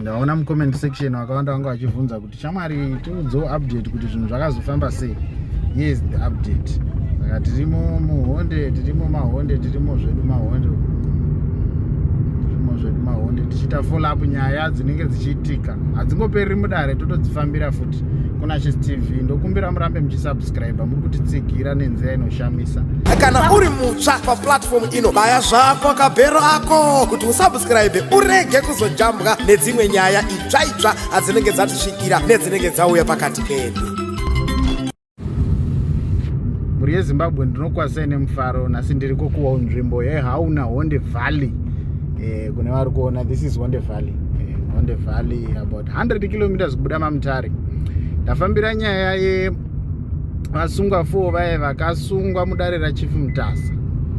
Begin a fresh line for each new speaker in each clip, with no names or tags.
Ndaona mucomment section vakawanda vanga vachibvunza kuti, "Shamwari, tiudzewo update kuti zvinhu zvakazofamba sei." Yes, the update. Saka tirimo muhonde, tirimo mahonde, tirimo zvedu mahonde, tirimo zvedu mahonde, tichiita follow up nyaya dzinenge dzichiitika. Hadzingopereri mudare, totodzifambira futi kuna Chis TV. Ndokumbira murambe muchisubscribe, muri kutitsigira nenzira inoshamisa.
Kana uri mutsva paplatform ino, baya zvako kabhero ako kuti usubscribe, urege kuzojambwa nedzimwe nyaya itsva itsva adzinenge dzatisvikira nedzinenge dzauya pakati pedu.
Mhuri yeZimbabwe, ndinokwazisai nemufaro. Nhasi ndiri kokuwa nzvimbo yeHauna, Honde Valley. Kune vari kuona, this is Honde Valley, Honde Valley, about 100 kilometers kubuda maMutare. Ndafambira nyaya yevasungwa 4 vaye vakasungwa mudare raChief Mutasa,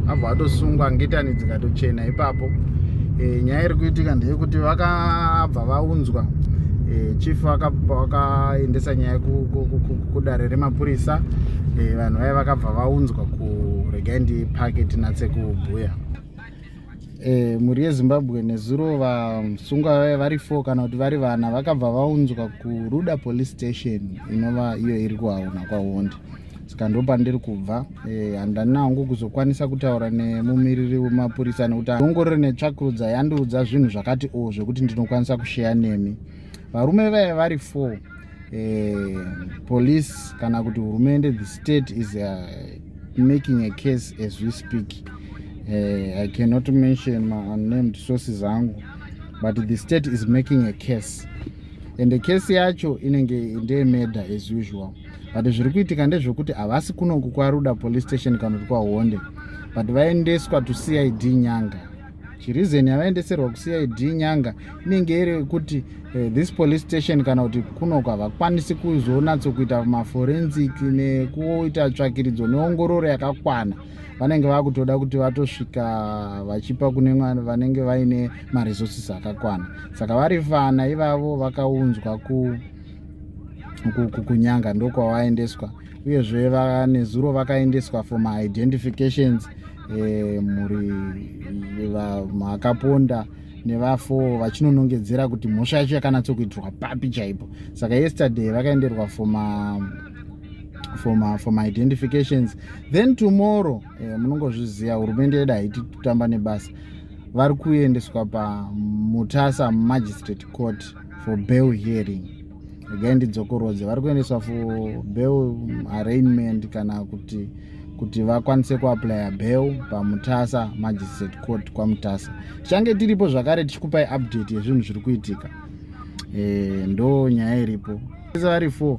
vabva vatosungwa, ngetani dzikatochena ipapo. Nyaya iri kuitika ndeyekuti vakabva vaunzwa, chief vakaendesa nyaya kudare remapurisa. Vanhu vaya vakabva vaunzwa kuregai ndipake tinatse kubhuya. Mhuri yeZimbabwe, nezuro vasungwa vaya vari 4 kana kuti vari vana vakabva vaunzwa kuRuda Police Station, inova iyo iri kuHauna kwaHonde. Saka ndo pandiri kubva. Handina hangu kuzokwanisa kutaura nemumiriri wemapurisa nekuti ongororo netsvakurudza yandiudza zvinhu zvakati o zvekuti ndinokwanisa kusheya nemi. Varume vaya vari 4, police kana kuti hurumende, the state is making a case as we speak. I cannot mention my unnamed sources angu, but the state is making a case, and the case yacho inenge ndeyemurder as usual. But zviri kuitika ndezvekuti havasi kunoku kwaRuda Police Station kana kuti kwaHonde, but vaendeswa to CID Nyanga. Chireason yavaendeserwa kuCID Nyanga inenge iri yekuti this police station kana kuti kunoko havakwanisi kuzonatsokuita maforensic nekuita tsvakiridzo neongororo yakakwana. Vanenge vakutoda kuti vatosvika vachipa kune vanenge vaine maresources akakwana. Saka vari vana ivavo vakaunzwa kuNyanga, ndokwavaendeswa. Uyezve nezuro vakaendeswa for maidentifications, mhuri vakaponda nevafo vachinonongedzera kuti mhosva yacho yakanatsokuitirwa papi chaipo. Saka yesterday vakaenderwa for maidentifications. Then tomorrow, munongozviziva, hurumende yedu haiti kutamba nebasa, vari kuendeswa paMutasa Magistrate Court for bail hearing. Regai ndidzokorodze: vari kuendeswa for bail arraignment, kana kuti vakwanise kuapplya bail paMutasa Magistrate Court kwaMutasa. Tichange tiripo zvakare tichikupai update yezvinhu zviri kuitika. Ndo nyaya iripo. Vari 4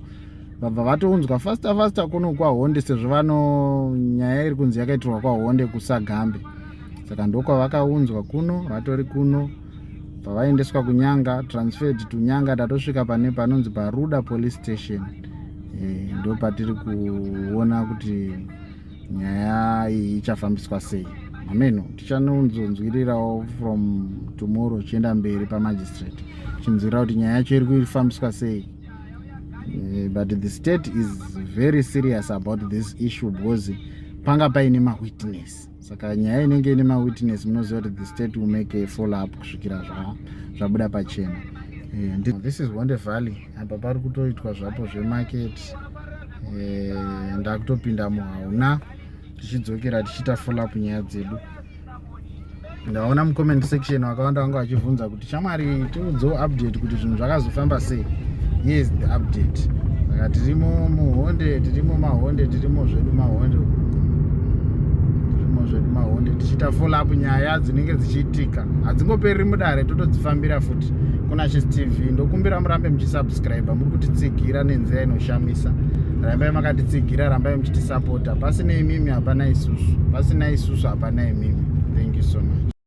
vabva vatounzwa faster faster kuno kwaHonde, sezvo vano nyaya iri kunzi yakaitirwa kwaHonde kuSagambe. Saka ndokwavakaunzwa kuno, vatori kuno, bva vaendeswa kuNyanga, transferred to Nyanga. Tatosvika pane panonzi paRuda Police Station. Ndo patiri kuona kuti nyaya iyi ichafambiswa sei. Ameno, tichanonzonzwirirawo from tomorrow chienda mberi pamagistrate, tichinzwirira kuti nyaya yacho iri kufambiswa sei. But the state is very serious about this issue because panga paine mawitness. Saka nyaya inenge ine mawitness, munoziva kuti the state will make a follow up kusvikira zvabuda pachena. This is Honde Valley. Apa pari kutoitwa zvapo zvemarket. Ndakutopinda muHauna, tichidzokera tichiita follow up nyaya dzedu. Ndaona mucomment section vakawanda vanga vachibvunza kuti, "Shamwari, tiudzewo update kuti zvinhu zvakazofamba sei." Yes, the update. Saka tirimo muhonde, tirimo mahonde, tirimo zvedu mahonde, tirimo zvedu mahonde, tichiita follow up nyaya dzinenge dzichiitika. Hadzingopereri mudare, totodzifambira futi kuna Chis TV. Ndokumbira murambe muchisubscribe, muri kutitsigira nenzira inoshamisa. Rambai makatitsigira, rambai muchitisapota. Pasina imimi hapana isusu, pasina isusu hapana imimi. Thank you so much.